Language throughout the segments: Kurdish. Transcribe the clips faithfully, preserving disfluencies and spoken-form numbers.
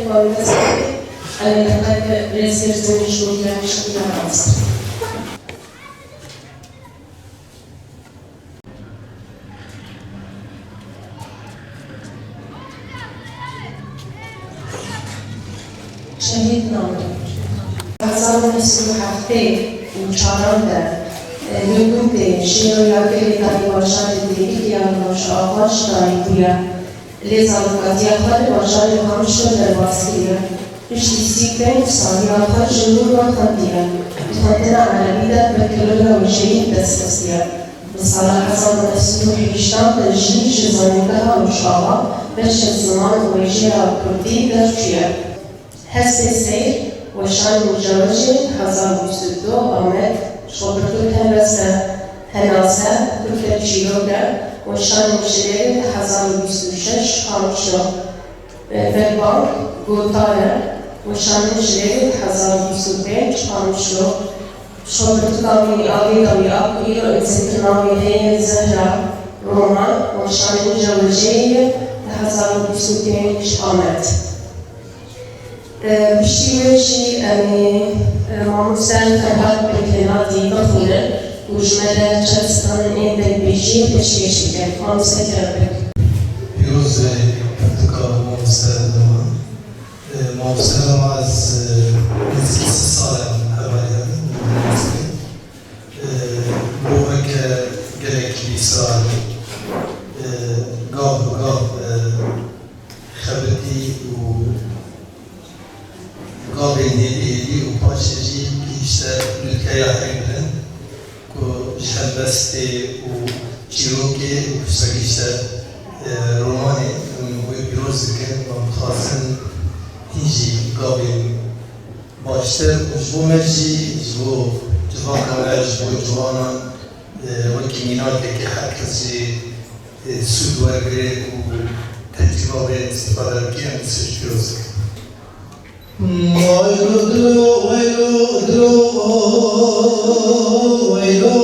Em ê teqet rêzgirtin ji bo giranîşkirina rast. Şehîd name. Hezar û neh sed û heftê û çaran de, e, Hingûtê şêro ya gelê Darî bajarê Dêrikê ya Rojava ji dayik bûye. Lê zarokatiya xwe li bajarê Qamişlo derbas kiriye. Piştî sî û pênc saliya xwe ji nû ve xwendiye. Di xwendina erebî de bi kiloya wêjeyî bi dest xistiye. Di sala hezar û neh sed û heştan de jî ji Zanîngeha Rojava beşê ziman û wêjeya kurdî derçûye. Hespê Seyr, Weşanên Cewecê, hezar û bîst û du, Amed, ji xwe pirtûk helbest e. Henaze, pirtûkek çîrok e. Weşanên Jilêrê, hezar û bîst û şeş, Qamişlo. Berbang, Gotar e. Weşanên Jilêrê, hezar û bîst û pênc, Qamişlo. Ji xwe pirtûka Wî Avê Dawî A ku îro îmzekirina wî heye, Zehra, roman, Weşanên Cewecê ye, du hezar û bîst û pênc, Amed. E, piştî wê jî em ê, e, mamoste Ferhat Beklenatî bixwînin û ji me re çend stranên dengbêjiyê pêşkêş bike. Mamoste kerem bike. Pîroz be pirtûka mamoste Numan. E, mamoste Numan ez, e, nêzîkî sî sal e hevayî hev in. E, bo weke gelek bîsal, e, gav bi gav, e, xebitî û gavên hêdî hêdî û paşê jî gihîşte nûtkeya heybilind ku ji helbestê û çîrokê û piştre gihîşte, e, romanê. Em wê pîroz dikin, em dixwazin hîn jî gavên baştir û ji bo me jî, ji bo civaka me, ji bo ciwanan, e, wekî mînakekê her kes jî, e, sûd wergire û tecrîba wê îstîfade bike, em destê ji pîroz dikin. Waylo dilo, waylo dilo, waylo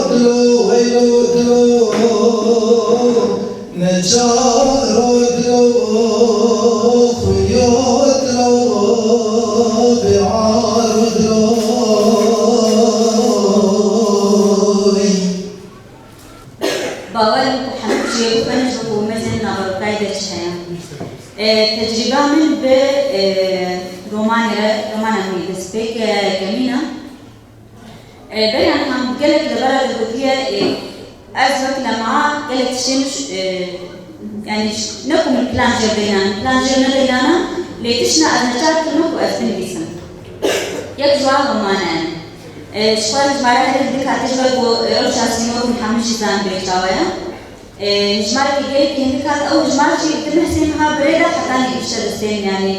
dilo, waylo dilo. Neçaro dilo, xuyo dilo, biaro dilo. Bawer im ku hemû jê bixwînin ji bo ku mezin naverokayî de çi heye. E, tecrîba min bi, e, romanê re, romana min destpêk, e, kemîn e. E, beriya niha gelek li bera de gotiye, e, ez wek lema gelek tiştên, e, yanî ne ku min plan jê deynan, plan jê nedeynan, lê tiştna ez neçar kirime ku ez binivîsim. Yek ji wan roman e. E, ji xwe re ji me re herî hindik hatiye ji ber ku, e, rewşa sînorû hemû jî zanibê çawa ye. E, hejmareke gelekî hindik hat, ew hejmar jî di meh sê meha bi rê de heta nî gihişte destê min, yanî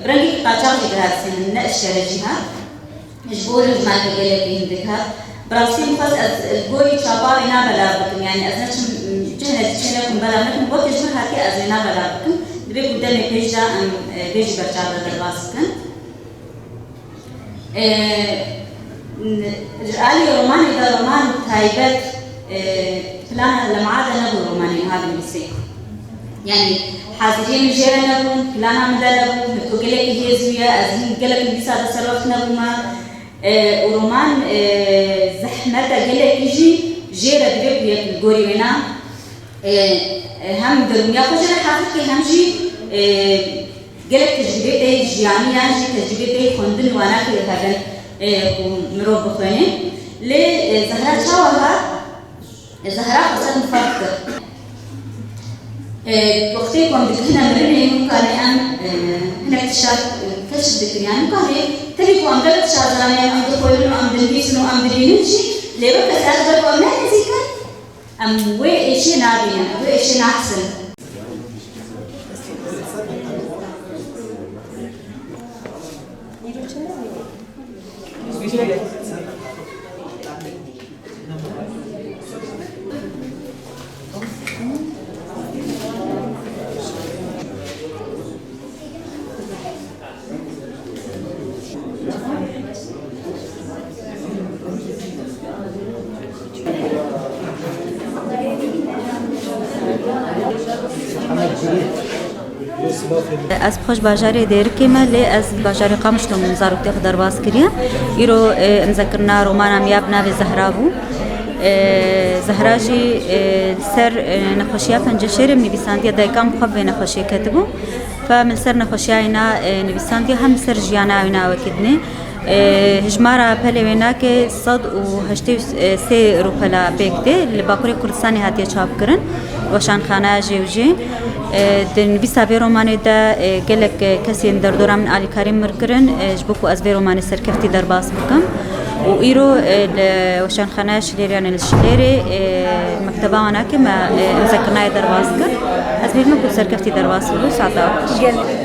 bi rengekî qaçax jî dihat destê min, ne eşkere jî hat. Ji bo hejmareke gelekî hindik hat. Bi rastî min xwest ez li gorî çapa wê na belav bikim, yanî ez neçim cihne çênekim belav nekim, weke ji min hatiye ez wê na belav bikim. Divê ku demê pêş de em, e, vê jî berçav de derbas bikin. E, n-, ji alî romanê de roman taybet, e, plana lema de nebû romanê niha binivîsê. Yanî haziriyê min jê re nebûn, plana min de nebû, min ku gelekî hêz bûye, ez hîn gelek nivîsa de serwext nebûme. E, û roman, e, zehmete gelekî jî jê re divê ku yek li gorî wêna, e, e, hem derûniya xwe jê re hazir ke, hem jî, e, gelek tecrûbê tê jiyanî yan jî tecrûbê tê xwendin û anakê hebin, e, ku mirov bixwêne. Lê, e, Zehra çawa hat? Zehra xwe ser min ferq kir. E, wextê ku em digihine mirinê, hûn karê em, e, hinek tişta, e, keşf dikin. Yanî hûn karê tenê ku em gelek tişta zanê, em dixwînin û em dinivîsin û em dibînin jî, lê weke ser ber ku em ne nêzîk in, em wê êşê nabînin, wê êşê nahsin. Ez xweş bajarê Dêrikê me, lê ez bajarê Qamişlo min zaroktiya xwe derbas kiriye. Îro, e, imzekirina romana min ya bi navê Zehra bû. E, Zehra jî, e, li ser, e, nexweşiya penceşêrê min nivîsandiye, dayika min xwe bi vê nexweşiyê ketibû. Fe min li ser nexweşiya wîna, e, nivîsandiye, hem li ser jiyana wîna wekî dinê. E, hijmara pelê wê nake sed û heştê û sê rûpela pêk tê, li Bakurê Kurdistanê hatiye çapkirin, weşanxaneya jê û jê. E, di nivîsa vê romanê de, e, gelek, e, kesên derdora min alîkarî min kirin, e, ji bo ku ez vê romanê serkeftî derbas bikim. Û îro, e, li weşanxaneya Şilêrê, yanî li Şilêrê, e, mekteba wan nake me, e, imzekirina ye derbas kir. Ez bêjim ku serkeftî derbas bû, saeta. Gelek.